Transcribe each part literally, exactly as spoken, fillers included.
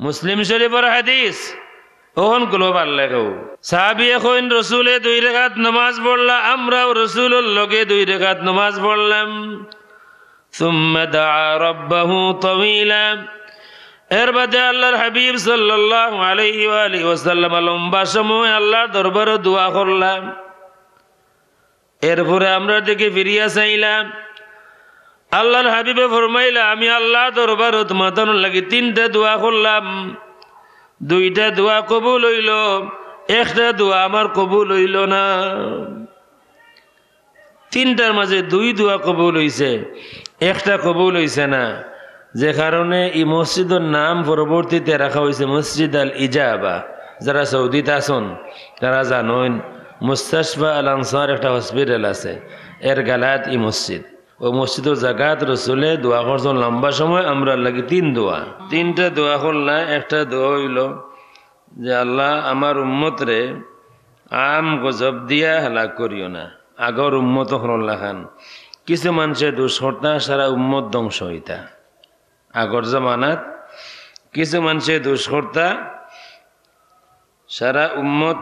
মুসলিম শরীফর হাদিস। অখন কুলো পারলে কেউ। সাহাবিয়ে কইন, রসুলে দুই রেকাত নামাজ পড়লা, আমরাও রসুলর লগে দুই রেকাত নামাজ পড়লাম। ثم دعا ربه طويلا। এর বাদে আল্লাহর হাবিব সাল্লাল্লাহু আলাইহি ওয়া আলিহি ওয়াসাল্লাম লম্বা সময় আল্লাহর দরবারো দোয়া করলা। এরপরে আমরার দিকে ফিরিয়া চাইলা। আল্লাহর হাবিবে ফরমাইলা, "আমি আল্লাহর দরবারো তুমাতানর লাগি তিনটা দোয়া করলাম, দুইটা দোয়া কবুল অইলো, একটা দোয়া আমার কবুল অইলো না।" তিনটার মাঝে দুই দোয়া কবুল অইছে, একটা কবুল অইছে না, যে কারণে ই মসজিদর নাম পরবর্তীতে রাখা অইছে মসজিদ আল ইজাবা। যারা সৌদিত আছন, তারা জানইন, মুস্তাশফা আল আনসার একটা হসপিটাল আছে, এর গালাত ই মসজিদ। অউ মসজিদর জাগাত রসুলে দোয়া করছন লম্বা সময়, আমরার লাগি তিন দোয়া। তিনটা দোয়া করলা, একটা দোয়া অইলো যে, "আল্লাহ, আমার উম্মতরে আম গজব দিয়া হালাক করিও না।" আগর উম্মত অকলর লাখান। কিছু মানষে দুষ করতা, সারা উম্মত ধ্বংস অইতা। আগর জমানাত কিছু মানষে দুষ করতা, সারা উম্মত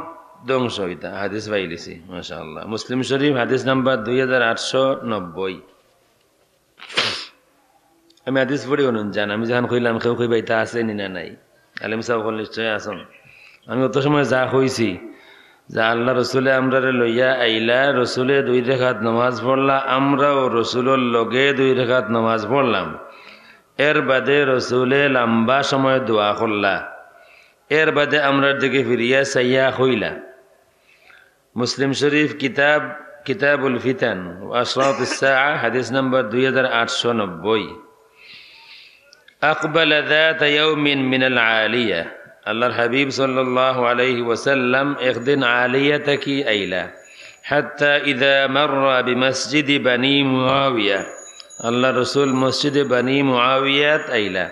ধ্বংস অইতা। হাদিস পাইলিছি, মাশাআল্লাহ। মুসলিম শরীফ, হাদিস নাম্বার দুই হাজার আটশো নব্বই। আমি হাদিস পড়ি হুনইন যান, আমি যেখান কইলাম, কেউ কইবা, "ইতা আছে নি না নাই?" আলেম সাব অকল নিশ্চয় আছন। আমি অত সময় যা কইছি, যে আল্লাহ রসুলে আমরারে লইয়া আইলা, রসুলে দুই রেকাত নামাজ পড়লা, আমরাও রসুলর লগে দুই রেকাত নামাজ পড়লাম। এর বাদে রসুলে লম্বা সময় দোয়া করলা। এর বাদে আমরার দিকে ফিরিয়া চাইয়া কইলা। মুসলিম শরীফ, কিতাব, কিতাবুল ফিতান ওয়া আশরাতুস সাআ, হাদিস নাম্বার দুই হাজার আটশো নব্বই। أقبل ذات يوم من العالية। আল্লাহর হাবিব সাল্লাল্লাহু আলাইহি ওয়াসাল্লাম একদিন আলিয়া থাকি আইলা। حتى إذا مر بمسجد بني معاوية। আল্লাহর রসুল মসজিদে বানি মুআবিয়াত আইলা।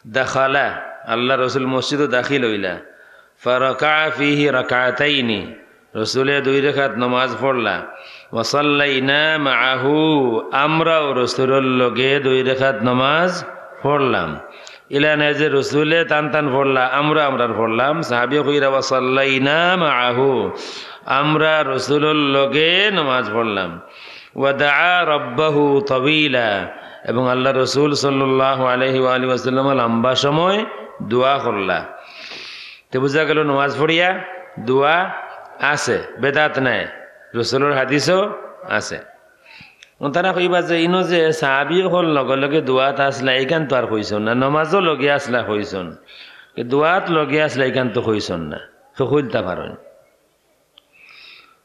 দাখালা, আল্লাহর রসুল মসজিদো দাখিল অইলা। فركع فيه ركعتين। রসুলে দুই রেকাত নামাজ পড়লা। وصلينا معه। আমরাও রসুলর লগে দুই রেকাত নামাজ পড়লাম। ইলা নায় যে রসুলে তান তান পড়লা, আমরা আমরার পড়লাম। সাহাবিয়ে কইরা, "وصلينا معه।" আমরা রসুলর লগে নামাজ পড়লাম। ودعا ربه طويلا। এবং আল্লাহর রসুল সাল্লাল্লাহু আলাইহি ওয়া আলিহি ওয়াসাল্লাম লম্বা সময় দোয়া করলা। তে বুঝা গেল, নামাজ পড়িয়া দোয়া আছে, বেদাত নায়, রসুলর হাদিসও আছে। অতারা কইবা যে ইনো যে সাহাবি অকল লগে লগে দোয়াত আছলা, ইখান তো আর কইছন না, নামাজও লগে আছলা কইছন, দোয়াত লগে আছলা ইখান তো কইছন না, তো কইলতা পারইন।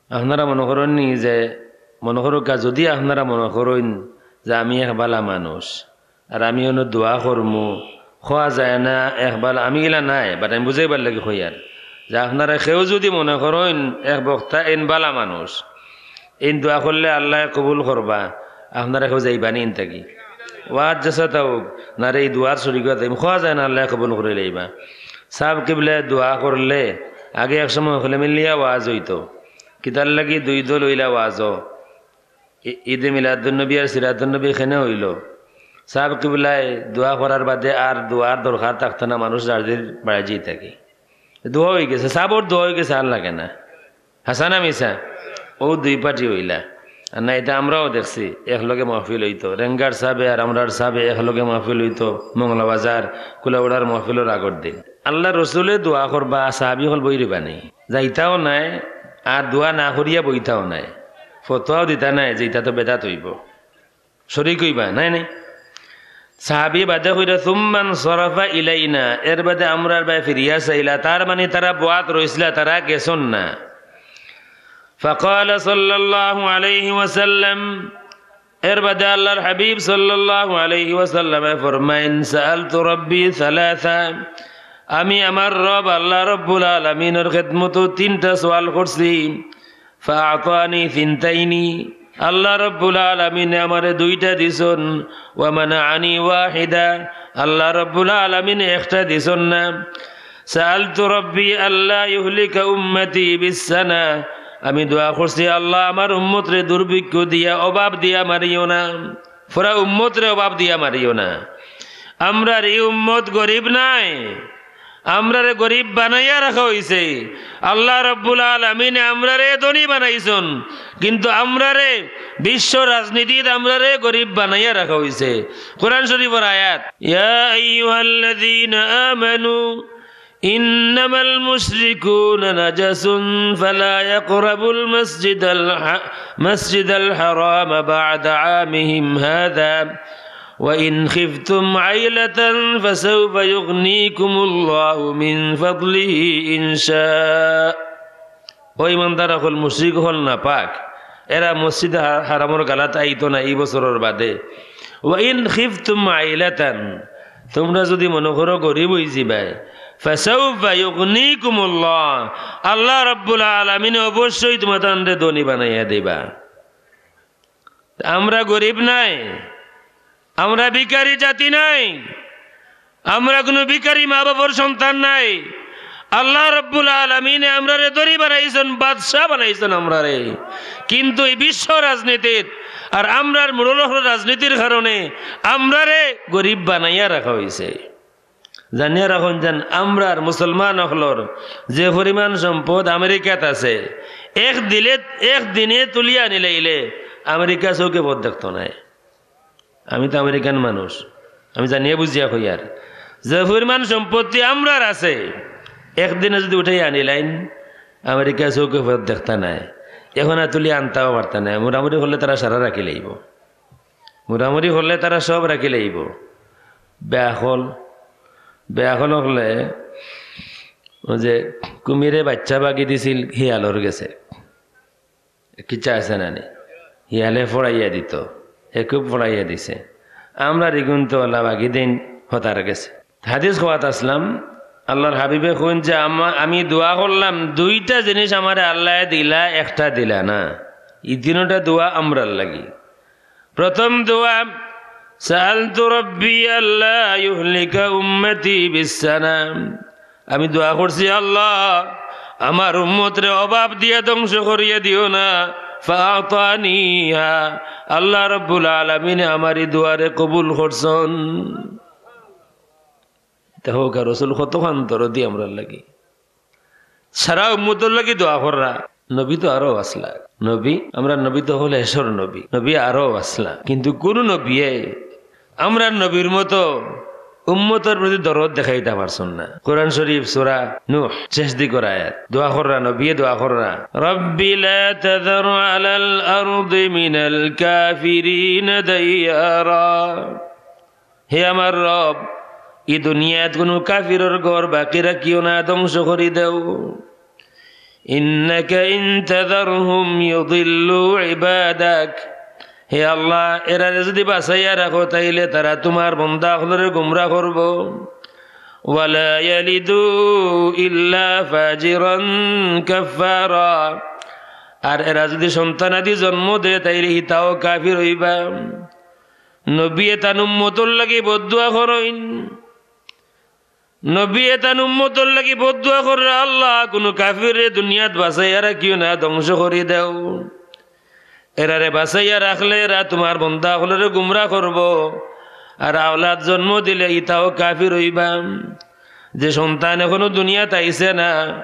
আপনারা মনো করইন নি যে, মনো করউক্কা, যুদি আপনারা মনো করইন যে আমি এক বালা মানুষ, আর আমি অনো দোয়া করমু, কওয়া যায় না এক বালা, আমি ইলা নায়, but আমি বুঝাইবার লাগি কইয়ার, যে আপনারা কেউ যুদি মনো করইন এক বক্তা এইন বালা মানুষ, এইন দোয়া করলে আল্লায় কবুল করবা, আপনারা কেউ যাইবা নি ইন থাকি? ওয়াজ জেছা থাউক, না রে, ই দোয়ার শরিক অইতাম, কওয়া যায় না আল্লায় কবুল করিলাইবা। সাব কিবলায় দোয়া করলে, আগে এক সময় হকলে মিলিয়া ওয়াজ অইতো, কিতার লাগি দুই দল অইলা ওয়াজো, ই-, ঈদে মিলাদুন্নবী আর সিরাতুন্নবী কেনে অইলো? সাব কিবলায় দোয়া করার বাদে আর দোয়ার দরকার থাকতো না, মানুষ যার যার বাড়ি যাই থাকে। দোয়া অইগেছে, সাবর দোয়া অইগেছে, আর লাগে না। হাছা না মিছা? অউ দুই পার্টি অইলা। আর না, ইতা আমরাও দেখছি, একলগে মাহফিল অইতো। রেঙ্গার সাবে আর আমরার সাবে একলগে মাহফিল অইতো, মংলাবাজার, কুলাউড়ার মাহফিলর আগর দিন। আল্লার রসুলে দোয়া করবা, সাহাবি অকল বই রইবা নি? যাইতাও নায়, আর দোয়া না করিয়া বইতাও নায়। ফতোয়াও দিতা নায় যে ইতা তো বেদাত অইবো। শরিক অইবা, নায় নি? সাহাবি বাদে কইরা, "ثم انصرف إلينا", এর বাদে আমরার বায় ফিরিয়া চাইলা, তার মানে তারা বওয়াত রইছলা, তারা গেছন না। فقال صلى الله عليه وسلم, এর বাদে আল্লার হাবিব সাল্লাল্লাহু আলাইহি ওয়াসাল্লামে ফরমাইন, "سألت ربي ثلاثا", আমি আমার রব আল্লা রব্বুল আলামিনর খেদমতো তিনটা সওয়াল করছি। فأعطاني ثنتين, আল্লা রব্বুল আলামিনে আমারে দুইটা দিছন। ومنعني واحدا, আল্লা রব্বুল আলামিনে একটা দিছন না। سألت ربي ألا يهلك أمتي بالسنة, আমি দোয়া করছি, আল্লা আমার উম্মতরে দুর্ভিক্ষ দিয়া, অভাব দিয়া মারিও না, পুরা উম্মতরে অভাব দিয়া মারিও না। আমরার ই উম্মত গরিব নায়, আমরারে গরিব বানাইয়া রাখা অইছে। আল্লাহ রব্বুল আলামিনে আমরারে ধনী বানাইছইন, কিন্তু আমরারে বিশ্ব রাজনীতিত আমরারে গরিব বানাইয়া রাখা অইছে। কোরআন শরীফর আয়াত, ইয়া আইয়ুহাল্লাযীনা আমানু إنما المشركون نجس فلا يقربوا المسجد الح-، مسجد الحرام بعد عامهم هذا وإن خفتم عيلة فسوف يغنيكم الله من فضله إن شاء. ও ইমানদার অকল, মুশরিক অকল নাপাক, এরা মসজিদে হা-, হারামর গালাত আইতো না ই বছরর বাদে। ওয়া ইন খিফতুম আইলাতান, তুমরা যুদি মনো করো গরিব অইযিবায়, ফাসাউফা ইউগনিকুমুল্লাহ, আল্লাহ রাব্বুল আলামিনে অবশ্যই তুমরারে ধনী বানাইয়া দিবা। আমরা গরিব নায়, আমরা ভিখারি জাতি নায়, আমরা কুনু ভিখারি মা-বাফর সন্তান নায়। আল্লাহ রাব্বুল আলামিনে আমরারে ধনী বানাইছইন, বাদশা বানাইছইন আমরারে। কিন্তু ই বিশ্ব রাজনীতিত আর আমরার মুরব্বি অকলর রাজনীতির কারণে আমরারে গরিব বানাইয়া রাখা অইছে। জানিয়া রাখইন যেন আমরার মুসলমান অকলর যে পরিমাণ সম্পদ আমেরিকাত আছে, এক দিলে, এক দিনে তুলিয়া আনিলাইলে আমেরিকা চউখে পথ দেখতো নায়। আমি তো আমেরিকান মানুষ, আমি জানিয়া বুঝিয়া কইয়ার। যে পরিমাণ সম্পত্তি আমরার আছে, এক দিনে যুদি উঠাইয়া আনিলাইন, আমেরিকা চউখে পথ দেখতা নায়। অখন আর তুলিয়া আনতাও পারতা নায়। মুড়ামুড়ি করলে তারা সারা রাখিলাইবো। মুড়ামুড়ি করলে তারা সব রাখিলাইবো। বেআকল, বেআকল অকলে অউ যে কুমিরে বাইচ্চা বাগি দিছিল হিয়ালর গেছে। কিচ্ছা আছে না নি? হিয়ালে ফড়াইয়া দিতো, হে খুব ফড়াইয়া দিছে। আমরার ইগুন তো আল্লায় বাগি দেইন হতার গেছে। হাদিস কওয়াত আছলাম, আল্লাহর হাবিবে কইন যে, আমা-, আমি দোয়া করলাম, দুইটা জিনিস আমারে আল্লায় দিলা, একটা দিলা না। ই তিনোটা দোয়া আমরার লাগি। প্রথম দোয়া, সাআলতু রাব্বি আল্লা ইউহলিকা উম্মতি বিসসানা। আমি দোয়া করছি, আল্লাহ, আমার উম্মতরে অভাব দিয়া ধ্বংস করিয়া দিও না। ফাআতানিহা। আল্লাহ রাব্বুল আলামিনে আমার ই দোয়ারে কবুল করছইন। দেখউক্কা, রসুল কতখান দরদি আমরার লাগি। সারা উম্মতর লাগি দোয়া কররা। নবী তো আরো বাঁচলা। নবী, আমরার নবী তো অইলা শেষর নবী। নবী আরো বাঁচলা। কিন্তু কুনু নবিয়ে আমরার নবীর মতো উম্মতর প্রতি দরদ দেখাইতা পারছইন না। কোরআন শরীফ সূরা নূহ শেষ দিকর আয়াত। দোয়া কররা, নবিয়ে দোয়া কররা। রাব্বি লা তাযার আলাল আরদি মিনাল কাফিরিনা দাইয়ারা। হে আমার রব, ই দুনিয়াত কুনু কাফিরর ঘর বাকি রাখিও না, ধ্বংস করি দেও। ইন্নাকা ইন তাযারহুম ইউদিল্লু ইবাদাক। হে আল্লাহ, এরারে যুদি বাঁচাইয়া রাখো, তাইলে তারা তুমার বন্দা অকলরে গুমরা করবো। ওয়ালা ইয়ালিদু ইল্লা ফাজিরান কাফফারা। আর এরা যুদি সন্তানাদি জন্ম দেয়, তাইলে হিতাও কাফির অইবা। নবীয়ে তান উম্মতর লাগি বদদোয়া করইন। নবীয়ে তান উম্মতর লাগি বদদোয়া কররা, আল্লাহ, কুনু কাফিররে দুনিয়াত বাঁচাইয়া রাখিও না, ধ্বংস করি দেও। এরারে বাঁচাইয়া রাখলে এরা তুমার বন্দা অকলরে গুমরা করবো, আর আওলাদ জন্ম দিলে ইতাও কাফির অইবা। যে সন্তান এখনো দুনিয়াত আইছে না,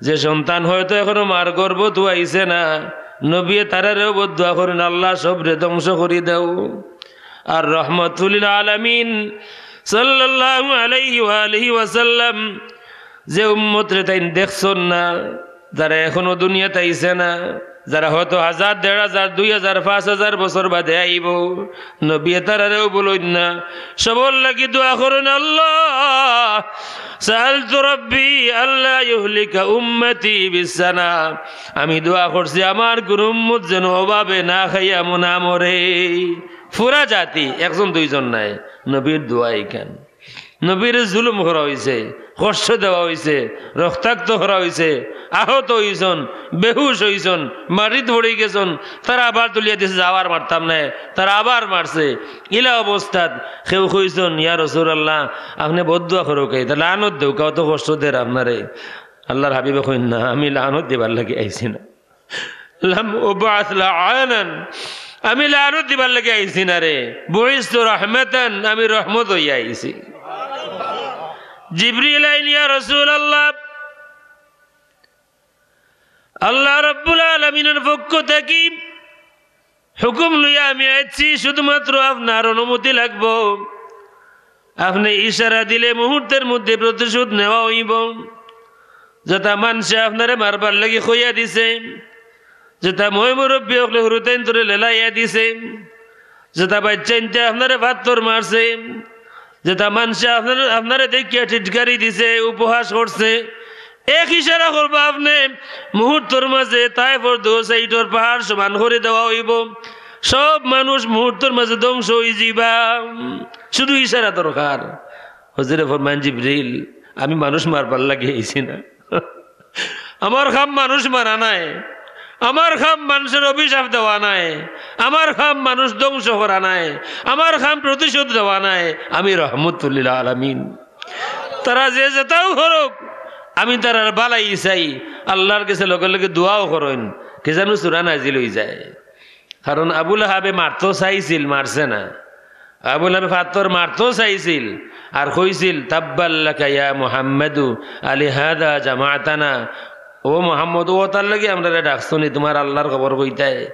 যে সন্তান হয়তো এখনো মার গর্ভত আইছে না, নবীয়ে তারারেও বদদোয়া করইন, আল্লাহ সবরে ধ্বংস করি দেও। আর রহমতুল লিল আলামিন সাল্লাল্লাহু আলাইহি ওয়া আলিহি ওয়াসাল্লাম যে উম্মতরে তাইন দেখছইন না, যারা এখনো দুনিয়াত আইছে না, যারা হয়তো হাজার, দেড় হাজার, দুই হাজার, পাঁচ হাজার বছর বাদে আইবো, নবীয়ে তারারেও ভুলইন না, সবর লাগি দোয়া করইন, আল্লাহ, সাআলতু রাব্বি আল্লা ইউহলিকা উম্মতি বিসসানা। আমি দোয়া করছি আমার কুনু উম্মত যেন অভাবে না খাইয়া না মরে। পুরা জাতি, একজন দুইজন নায়, নবীর দোয়া ইখান। নবীরে জুলুম করা অইছে, কষ্ট দেওয়া অইছে, রক্তাক্ত করা অইছে, আহত অইছইন, বেহুশ অইছইন, মাটিত পড়ি গেছইন, তারা আবার তুলিয়া দিছে যে আবার মারতাম নায়, তারা আবার মারছে। ইলা অবস্থাত কেউ কইছইন, ইয়া রাসুলাল্লাহ, আপনে বদদোয়া করউক্কা, ইতা লানত দেউক্কা, অত কষ্ট দের আপনারে। আল্লাহর হাবিবে কইন না, আমি লানত দিবার লাগি আইছি না। লাম উবআস লাআনান। আমি লানত দিবার লাগি আইছি না রে, বুইস্তু রাহমাতান, আমি রহমত অইয়া আইছি। জিবরিল আইন, ইয়া রাসূলুল্লাহ, আল্লাহ রাব্বুল আলামিনের পক্ষ থাকি হুকুম লইয়া আমি আইছি, শুধুমাত্র আপনার অনুমতি লাগবো। আপনে ইশারা দিলে মুহূর্তের মধ্যে প্রতিশোধ নেওয়া অইবো। যেতা মানষে আপনারে মারবার লাগি কইয়া দিছে, যেতা ময়-মুরব্বি অকলে হুরুতাইন্তরে লেলাইয়া দিছে, যেতা বাইচ্চাইন্তে আপনারে পাত্থর মারছে, যেতা মানষে আপনারে, আপনারে দেখিয়া টিটকারি দিছে, উপহাস করছে, এক ইশারা করবা আপনে, মুহূর্তর মাঝে তায়েফর দুই সাইডর পাহাড় সমান করি দেওয়া অইবো। সব মানুষ মুহূর্তর মাঝে ধ্বংস অইযিবা। শুধু ইশারা দরকার। হুজুরে ফরমাইন, "জিবরিল, আমি মানুষ মারবার লাগি আইছি না। আমার কাম মানুষ মারা নায়, আমার কাম মানষর অভিশাপ দেওয়া নায়, আমার কাম মানুষ ধ্বংস করা নায়, আমার কাম প্রতিশোধ দেওয়া নায়, আমি রহমতুল্লিল আলামিন।" তারা যে যেতাউ করউক, আমি তারার ভালাই চাই। আল্লার গেছে লগে লগে দোয়াও করইন, কি জানু সূরা নাজিল অইযায়। কারণ আবু লাহাবে মারতো চাইছিল, মারছে না। আবু লাহাবে পাত্থর মারতো চাইছিল, আর কইছিল, "তাব্বাল্লাকা ইয়া মুহাম্মাদু, আলিহাযা জামাতানা।" ও মুহাম্মদ, অতার লাগি আমরারে ডাকছো নি, তুমার আল্লার খবর কইতায়।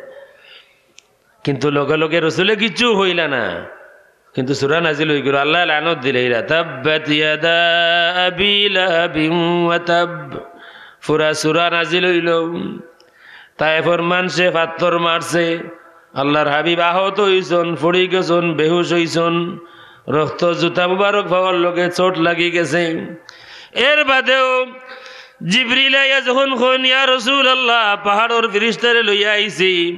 কিন্তু লগে লগে রসুলে কিচ্ছু কইলা না, কিন্তু সূরা নাজিল অইগেলো, আল্লায় লানত দিলাইলা, "তাব্বাত ইয়াদা আবি লাহাবিন ওয়া তাব।" পুরা সূরা নাজিল অইলো। তায়েফর মানষে পাত্থর মারছে, আল্লার হাবিব আহত অইছইন, পড়ি গেছইন, বেহুশ অইছইন, রক্ত জুতা মুবারক পাওর লগে চোট লাগি গেছে। এর বাদেও জিবরিল আইয়া যখন কইন, "ইয়া রাসূলুল্লাহ, পাহাড়র ফিরিস্তারে লইয়া আইছি,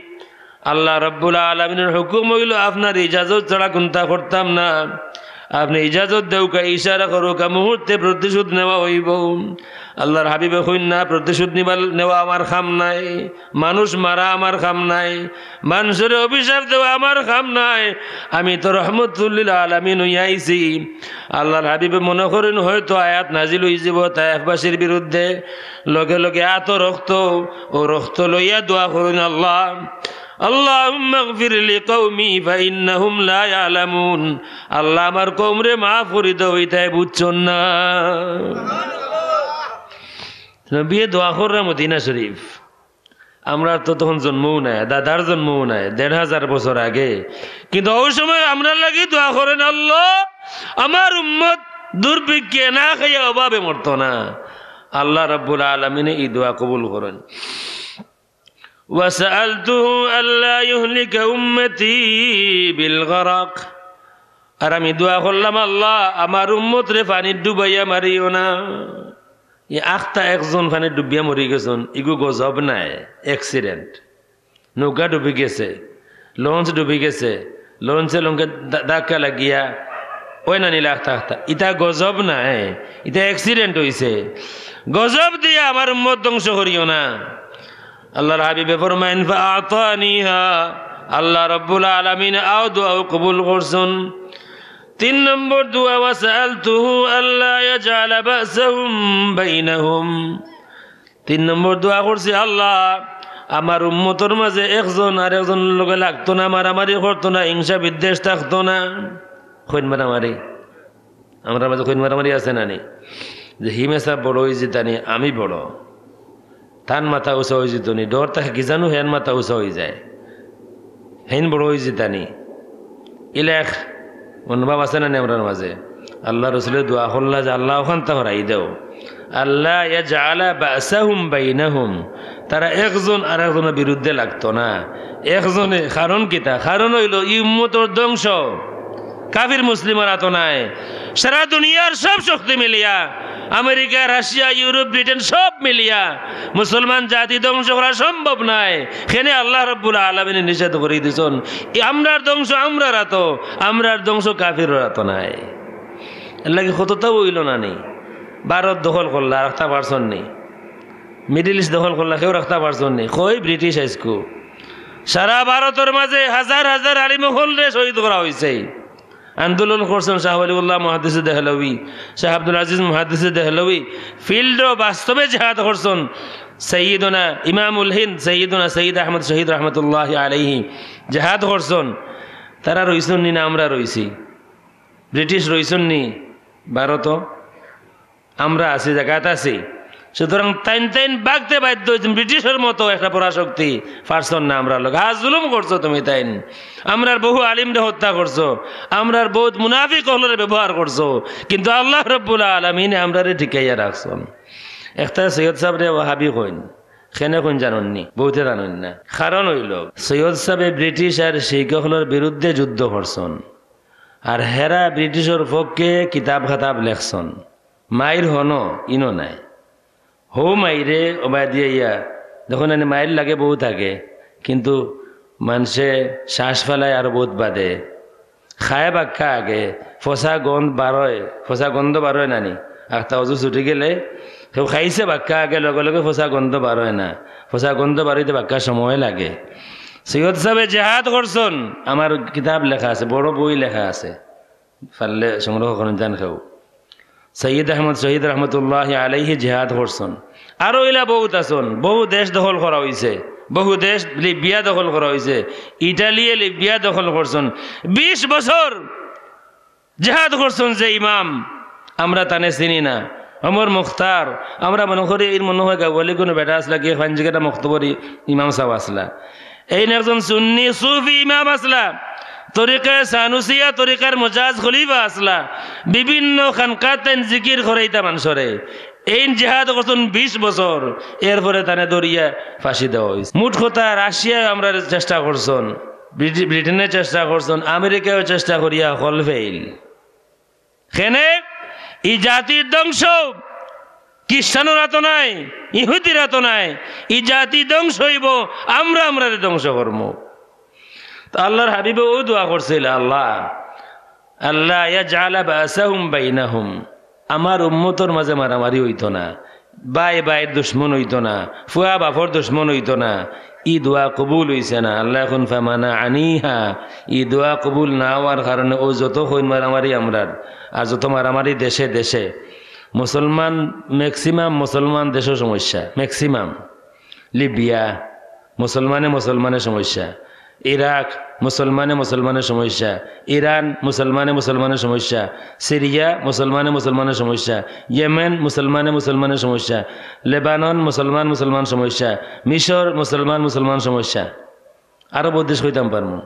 আল্লাহ রাব্বুল আলামিনের হুকুম অইলো, আপনার ইজাজত ছাড়া কুন্তা করতাম না। আপনে ইজাজত দেউক্কা, ইশারা করউক্কা, মুহূর্তে প্রতিশোধ নেওয়া অইবো।" আল্লার হাবিবে কইন, "না, প্রতিশোধ নিবার, নেওয়া আমার কাম নায়, মানুষ মারা আমার কাম নায়, মানষরে অভিশাপ দেওয়া আমার কাম নায়, আমি তো রহমতুল্লিল আলামিন অইয়া আইছি।" আল্লার হাবিবে মনে করইন হয়তো আয়াত নাজিল অইযিবো তায়েফবাসীর বিরুদ্ধে, লগে লগে আতো রক্ত, অউ রক্ত লইয়া দোয়া করইন, "আল্লাহ, আল্লাহুম্মাগফির লিকাওমি ফাইন্নাহুম লা ইয়ালামুন।" আল্লাহ, আমার কওমরে মাফ করি দেও, ইতায় বুঝছইন না। নবীয়ে দোয়া কররা মদিনা শরীফ। আমরার তো তখন জন্মও নাই, দাদার জন্মও নাই, দেড় হাজার বছর আগে। কিন্তু অউ সময় আমরার লাগি দোয়া করইন, "আল্লাহ, আমার উম্মত দুর্ভিক্ষে না খাইয়া অভাবে মরতো না।" আল্লাহ রাব্বুল আলামিনে ই দোয়া কবুল করইন। "ওয়াসাআলতুহু আল্লা ইউহলিকা উম্মতি বিল গারাক।" আর আমি দোয়া করলাম, "আল্লাহ, আমার উম্মতরে পানিত ডুবাইয়া মারিও না।" ই আখতা একজন পানিত ডুবিয়া মরি গেছইন, ইগু গজব নায়, accident। নৌকা ডুবি গেছে, লঞ্চ ডুবি গেছে, লঞ্চে লঞ্চে ধা-, ধাক্কা লাগিয়া অয় না নি আখতা আখতা। ইতা গজব নায়, ইতা accident অইছে। গজব দিয়া আমার উম্মত ধ্বংস করিও না। আল্লার হাবিবে ফরমাইন, "ফাআতানিহা", আল্লাহ রাব্বুল আলামিনে অউ দোয়াও কবুল করছইন। তিন নম্বর দোয়া, "ওয়াসাআলতুহু আল্লা ইয়াজআলা বা'সাহুম বাইনাহুম।" তিন নম্বর দোয়া করছি, "আল্লাহ, আমার উম্মতর মাঝে একজন আরেকজনর লগে লাগতো না, মারামারি করতো না, হিংসা বিদ্বেষ থাকতো না।" কইন মারামারি? আমরার মাঝে কইন মারামারি আছে না নি? যে হি মেসাব বড় অইযিতা নি, আমি বড়। তান মাথা উচা অইযিতো নি, ডর থাকে কি জানু হেন মাথা উচা অইযায়। হেইন বড় অইযিতা নি। ইলা এক মনোভাব আছে না নি আমরার মাঝে? আল্লার রসুলে দোয়া করলা যে, "আল্লাহ, অখানতা হরাই দেও।" আল্লা ইয়াজআলা বা'সাহুম বাইনাহুম। তারা একজন আরেকজনর বিরুদ্ধে লাগতো না। একজনে, কারণ কিতা? কারণ অইলো ই উম্মতর ধ্বংস কাফির মুসলিমর আতো নায়। সারা দুনিয়ার সব শক্তি মিলিয়া, আমেরিকা, রাশিয়া, ইউরোপ, ব্রিটেন সব মিলিয়া মুসলমান জাতি ধ্বংস করা সম্ভব নায়। কেনে আল্লাহ রাব্বুল আলামিনে নিষেধ করি দিছইন। ই আমরার ধ্বংস আমরার আতো, আমরার ধ্বংস কাফিরর আতো নায়। এরলাগি কততাউ অইলো না নি? ভারত দখল করলা, রাখতা পারছইন নি? মিডল ইস্ট দখল করলা, কেউ রাখতা পারছইন নি? কই ব্রিটিশ আইজকু? সারা ভারতর মাঝে হাজার হাজার আলিম অকলরে শহীদ করা অইছে। আন্দোলন করছইন শাহ ওয়ালিউল্লাহ মুহাদ্দিসে দেহলভী, শাহ আব্দুল আজিজ মুহাদ্দিসে দেহলভী, ফিল্ডো বাস্তবে জেহাদ করছইন। সৈয়দনা ইমামুল হিন্দ সৈয়দনা সৈয়দ আহমদ শহীদ রহমতুল্লাহ আলাইহি জেহাদ করছইন। তারা রইছইন নি না আমরা রইছি? ব্রিটিশ রইছইন নি ভারত? আমরা আছি, জাগাত আছি। সুতরাং তাইন তাইন ভাগতে বাধ্য অইছইন। ব্রিটিশর মতো একটা পরাশক্তি পারছইন না আমরার লগে। হ্যাঁ, জুলুম করছো তুমি তাইন। আমরার বহু আলিমরে হত্যা করছো, আমরার বহুত মুনাফিক অকলরে ব্যবহার করছো, কিন্তু আল্লাহ রব্বুল আলামিনে আমরারে টিকাইয়া রাখছইন। একটা সৈয়দ সাবরে ওয়াহাবি কইন, কেনে কইন জানইন নি? বহুতে জানইন না। কারণ অইলো, সৈয়দ সাবে ব্রিটিশ আর শিখ অকলর বিরুদ্ধে যুদ্ধ করছইন, আর হেরা ব্রিটিশর পক্ষে কিতাব খাতাব লেখছইন। মাইর হনো ইনো নাই। হউ মাইরে ওবায়দি আইয়া, দেখইন নি, মাইর লাগে বহু থাকে, কিন্তু মানষে শ্বাস ফালায় আরো বহুত বাদে। খায় বাক্কা আগে, ফসা গন্ধ বারয়, ফসা গন্ধ বারয় না নি? আখতা অজু ছুটি গেলে কেউ খাইছে বাক্কা আগে, লগে লগে ফসা গন্ধ বারয় না। ফসা গন্ধ বারইতে বাক্কা সময় লাগে। সৈয়দ সাবে জেহাদ করছইন, আমার কিতাব লেখা আছে, বড় বই লেখা আছে, পারলে সংগ্রহ করইন যান কেউ। সৈয়দ আহমদ শহীদ রহমতুল্লাহ আলাইহি জেহাদ করছইন। আরো ইলা বহুত আছইন, বহু দেশ দখল করা অইছে, বহু দেশ লিবিয়া দখল করা অইছে, ইটালিয়ে লিবিয়া দখল করছইন। বিশ বছর জেহাদ করছইন যে ইমাম, আমরা তানে চিনি না, ওমর মুখতার, আমরা মনো করি এর মনো অয় গাওয়ালি কুনু বেটা আছলা, গিয়া পাঞ্জিকাটা মক্তবর ইমাম সাব আছলা। এইন একজন সুন্নি সুফি ইমাম আছলা, তরিকায়ে সানুসিয়া তরিকার মুজাজ খলিফা আছলা, বিভিন্ন খানকাত তাইন জিকির করাইতা মানষরে। এইন জেহাদ করছইন বিশ বছর, এরপরে তানে ধরিয়া ফাঁসি দেওয়া অইছে। মুট কথা, রাশিয়ায় আমরারে চেষ্টা করছইন, ব্রিটি-, ব্রিটেনে চেষ্টা করছইন, আমেরিকায়ও চেষ্টা করিয়া হকল ফেইল। কেনে? ই জাতির ধ্বংস খ্রিস্টানর আতো নায়, ইহুদির আতো নায়। ই জাতি ধ্বংস অইবো, আমরা আমরারে ধ্বংস করমু। তো আল্লাহর হাবিবে অউ দোয়া করছিলা, আল্লাহ, আল্লাহ ইয়াজআলা বাসাহুম বাইনাহুম, আমার উম্মতর মাঝে মারামারি অইতো না, ভাই ভাইর দুশমন অইতো না, ফুয়া বাফর দুশমন অইতো না। ই দোয়া কবুল অইছে না। আল্লায় কইন, ফামানা আনিহা, ই দোয়া কবুল না অওয়ার কারণে অউ যত খুন মারামারি আমরার, আর যত মারামারি দেশে দেশে, মুসলমান, maximum মুসলমান দেশো সমস্যা, maximum। লিবিয়া, মুসলমানে মুসলমানে সমস্যা। ইরাক, মুসলমানে মুসলমানে সমস্যা। ইরান, মুসলমানে মুসলমানে সমস্যা। সিরিয়া, মুসলমানে মুসলমানে সমস্যা। ইয়েমেন, মুসলমানে মুসলমানে সমস্যা। লেবানন, মুসলমান মুসলমান সমস্যা। মিশর, মুসলমান মুসলমান সমস্যা। আরো বহুত দেশ কইতাম পারমু।